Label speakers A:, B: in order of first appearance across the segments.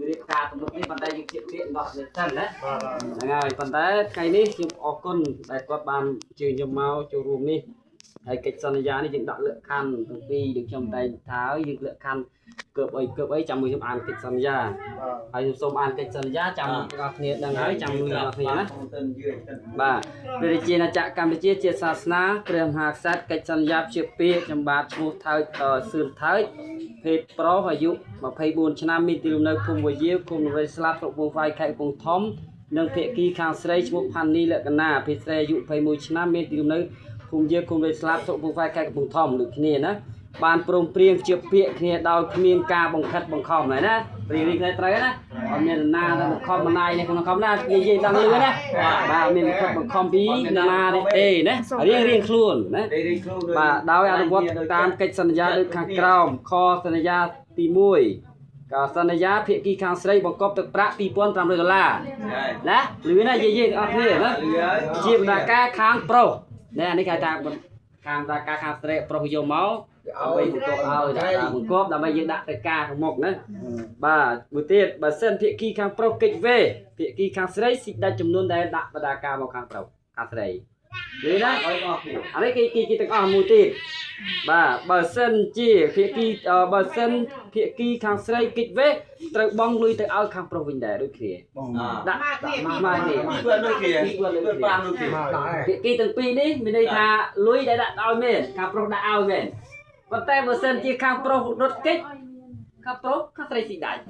A: រៀបការទំនុកនេះប៉ុន្តែយើងជាពាក្យរបស់នេះសិនណាហ្នឹងហើយប៉ុន្តែថ្ងៃនេះខ្ញុំអរគុណដែលគាត់បានជើញខ្ញុំមកចូលរួមនេះហើយកិច្ចសន្យានេះយើងដាក់លក្ខខណ្ឌទាំងពីរដូចខ្ញុំតែងថាហើយយើងលក្ខខណ្ឌកើបអីកើបអីចាំមួយខ្ញុំអានកិច្ចសន្យាហើយខ្ញុំសូមអានកិច្ចសន្យាចាំទាំងអស់គ្នាដឹងហើយចាំមួយទាំងអស់គ្នាណាបាទព្រះរាជាណាចក្រកម្ពុជាជាសាសនាព្រះមហាក្សត្រកិច្ចសន្យាជាពាក្យខ្ញុំបាទឈ្មោះថើចសឿនថើចភេទប្រុសអាយុ24ឆ្នាំមានទីលំនៅភូមិវយាវឃុំនរិយស្លាប់ស្រុកពងហ្វាយខេត្តកំពង់ធំនិងភគីខាងស្រីឈ្មោះផាន់នីលក្ខណាភេទស្រីអាយុ21ឆ្នាំមានទីលំនៅភូមិយាវឃុំនរិយស្លាប់ស្រុកពងហ្វាយខេត្តកំពង់ធំដូចគ្នាណាបានព្រមព្រៀងជាពាក្យគ្នាដោយគ្មានការបង្ខិតបង្ខំហើយណាព្រៀងនេះត្រូវណាអត់មានណាទៅបង្ខំម្នាយនេះក្នុងខំណានិយាយដល់លឺណាបាទមានបង្ខិតបង្ខំពីណានេះទេណារៀងរៀងខ្លួនណាបាទដោយអនុវត្តតាមកិច្ចសន្យាដូចខាងក្រោមខសន្យាទី1ក៏សន្យាភាគីខាងស្រីបង្កប់ទឹកប្រាក់2500ដុល្លារណាលឺណាយាយៗទាំងអស់គ្នាណាជាបណ្ដាការខាងប្រុសនេះអានេះគេថាខាងបណ្ដាការខាងស្រីប្រុសយកមកដើម្បីបង្កប់ឲ្យដាក់បង្កប់ដើម្បីយើងដាក់ទៅការខាងមុខណាបាទមួយទៀតបើសិនភាគីខាងប្រុសកិច្ចវេភាគីខាងស្រីស៊ីដាច់ចំនួនដែលដាក់បណ្ដាការមកខាងប្រុសខាងស្រីលឺណាអានេះគេគេគេទាំងអស់មួយទៀតបាទបើសិនជាភាគីបើសិនភាគីខាងស្រីកិច្ចវេត្រូវបង់លុយទៅឲ្យខាងប្រុសវិញដែរដូចគ្នាដាក់មកនេះ
B: ពីដូចគ្នាពី5ដូចគ្នា
A: ភាគីទាំងពីរនេះមានន័យថាលុយដែលដាក់ឲ្យមែនខាងប្រុសដាក់ឲ្យមែនប៉ុន្តែបើសិនជាខាងប្រុសរត់គេចខាងប្រុសខាងស្រីស៊ីដាច់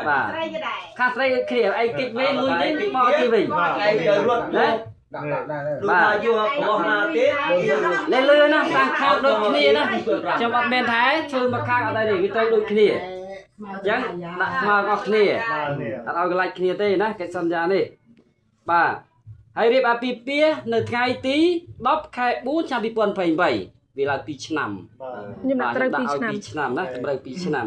A: បាទ
C: ស្រីក៏ដែរ
A: ខាងស្រីដូចគ្នាឯងគេចវិញលុយនេះមកគេវិញ
B: ឯងទៅរត់
A: ណា
D: ដាក់ដាក់ដែរ
B: ដូចថាយករបស់ណាទេ
A: លេលឺណាតាំងខាងដូចគ្នាណាខ្ញុំអត់មែនថាធ្វើមកខាងអត់ដែរទេវាត្រូវដូចគ្នាអញ្ចឹងដាក់ស្មើអស់គ្នាអត់ឲ្យកន្លាច់គ្នាទេណាកិច្ចសន្យានេះបាទហើយរៀបអាពាហ៍ពិពាហ៍នៅថ្ងៃទី10ខែ4ឆ្នាំ2028វាឡើង2ឆ្នាំ
E: ខ្ញុំដាក់ត្រូវ2ឆ្នាំ
A: 2ឆ្នាំណាត្រូវ2ឆ្នាំ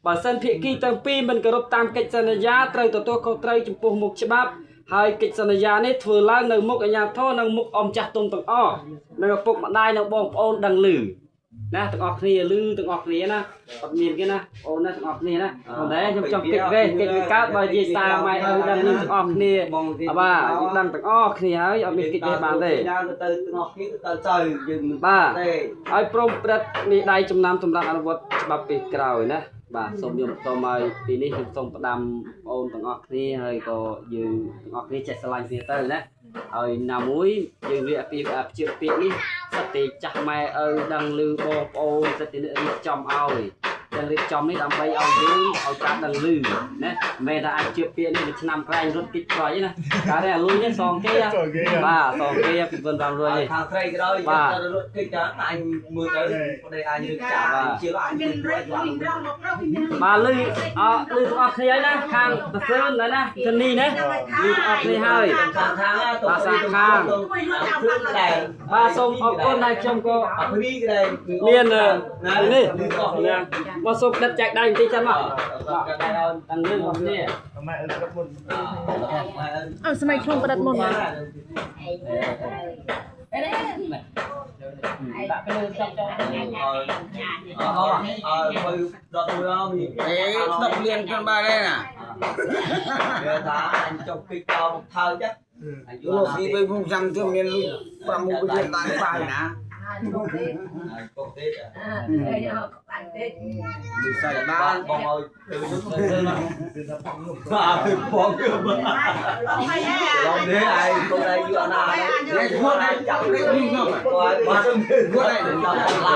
A: បើសិនភាគីទាំងពីរមិនគោរពតាមកិច្ចសន្យាត្រូវទទួលខុសត្រូវចំពោះមុខច្បាប់ហើយកិច្ចសន្យានេះធ្វើឡើងនៅមុខអាជ្ញាធរនិងមុខអម្ចាស់ទុំទាំងអស់និងឪពុកម្ដាយនិងបងប្អូនដឹងឮណាទាំងអស់គ្នាឮទាំងអស់គ្នាណាអត់មានគេណាអូនណាទាំងអស់គ្នាណាប៉ុន្តែខ្ញុំចង់កិច្ចវេកិច្ចវិកើតបើនិយាយសារម៉ែឪដឹងឮទាំងអស់គ្នាបាទដឹងទាំងអស់គ្នាហើយអត់មានកិច្ចវេបានទេ
B: ទៅទាំងអស់គ្នាទៅទៅយើងមិន
A: បាទ
B: ទេ
A: ឲ្យព្រមព្រឹត្តមានដៃចំណាំសម្រាប់អនុវត្តច្បាប់ពេលក្រោយណាបាទសូមខ្ញុំសូមឲ្យទីនេះខ្ញុំសូមផ្ដាំបងអូនទាំងអស់គ្នាហើយក៏យើងទាំងអស់គ្នាចេះស្រឡាញ់គ្នាទៅណាហើយណាមួយយើងរៀបពីអាព្យាពាក្យនេះសិតតែចាស់ម៉ែឪដឹងឮបងប្អូនសិតតែអ្នករៀបចំឲ្យទាំងរៀបចំនេះដើម្បីឲ្យយើងឲ្យការដឹងឮណាមិនមែនថាអាចជាពាក្យនេះមួយឆ្នាំក្រែងរត់គិតក្រោយទេណាកាលនេះអាលុយនេះសងគេហ៎បាទសងគេ2500នេះ
B: ខាងស្រីក៏ដោយទៅរត់គេចអញមើលទៅប្តីអញរឹកចាប់ជឿអញ
C: មានរត់លុយរងមកប្រុសមាន
A: បាទលឺអលឺទាំងអស់គ្នាហើយណាខាងតសឿនហើយណាជំនីណាលឺទាំងអស់គ្នាហើយ
B: ខាងខាងទៅដែរ
A: បាទសូមអរគុណហើយខ្ញុំក៏
B: អភរីក៏ដែរ
A: មាននេះ
B: អស់គ្នា
A: មកសូមផ្ដិតចែកដៃបន្តិចចាំមក
B: បាទដែរអូន
A: តាំងលឺអស់គ្នា
D: ម៉ែអើគ្រប់មុន
E: អើសម័យខ្លួនផ្ដិតមុន
A: ដាក់ទៅលើចប់ចប់
B: អើអើទៅដល់មួយអមី
D: អេ10លានខ្លួនបាទដែរណា
B: គេថាអញចុះគិតដល់មកថើចអញយ
D: លោកពីបីពុំចាំទៅមានលុយ5មុខវាតាំងបាយណា
B: អញពុកទេ
D: លុយសាច់បាន
B: បងឲ្យទៅទៅមកបាទទៅបងគឺបាទឡងទេឯងកុំដែរយូរណា
D: នេះខ្លួនឯងចាប់នេះនោះ
B: បាទបាទ
D: ខ្លួនឯង
B: ចាប់ឡា